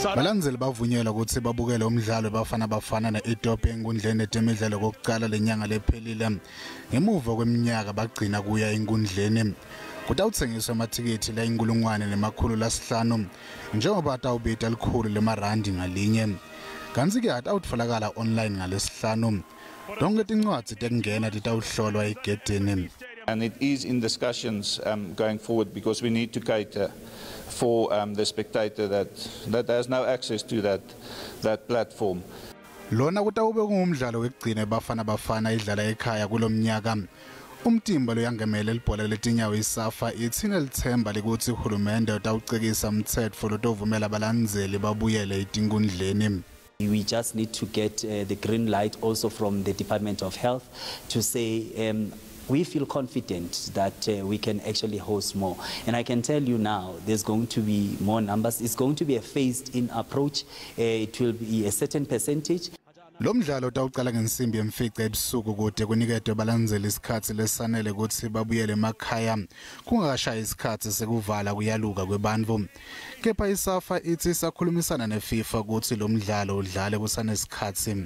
Balandzeli bavunyelwa kutsi babukele umdlalo Bafana Bafana ne-Ethiopia enkundleni yetemidlalo kokucala lenyanga lephelile. Ngemuva kweminyaka bagcina kuya enkundleni. Kutawutsengiswa amathikithi la-1500 njengoba atawubita 100 lemarandi ngalinye. Kantsi-ke atawutfolakala online ngalesihlanu. Tonkhe tincwadzi tekungena titawuhlolwa egedeni. And it is in discussions going forward because we need to cater for the spectator that has no access to that platform. Lona kutawube kungumdlalo wekugcina Bafana Bafana idlala ekhaya kulomnyaka. Umtimba loyangemele libhola letinyawo iSAFA itsi inelitsemba lekutsi uhulumende utawucekisa umtsetfo lotovumela balandzeli babuyele etinkundleni. We just need to get the green light also from the Department of Health to say we feel confident that we can actually host more. And I can tell you now, there's going to be more numbers. It's going to be a phased-in approach. It will be a certain percentage. Lo mdlalo utawucala ngensimbi yemfica ebusuku kude kuniketwe balandzeli isikhatsi lesanele kutsi babuyele emakhaya kungakashayi isikhatsi sekuvala kuyaluka kwebantfu. Kepha iSAFA itsi isakhulumisana neFIFA kutsi lo mdlalo udlale kusanesikhatsi.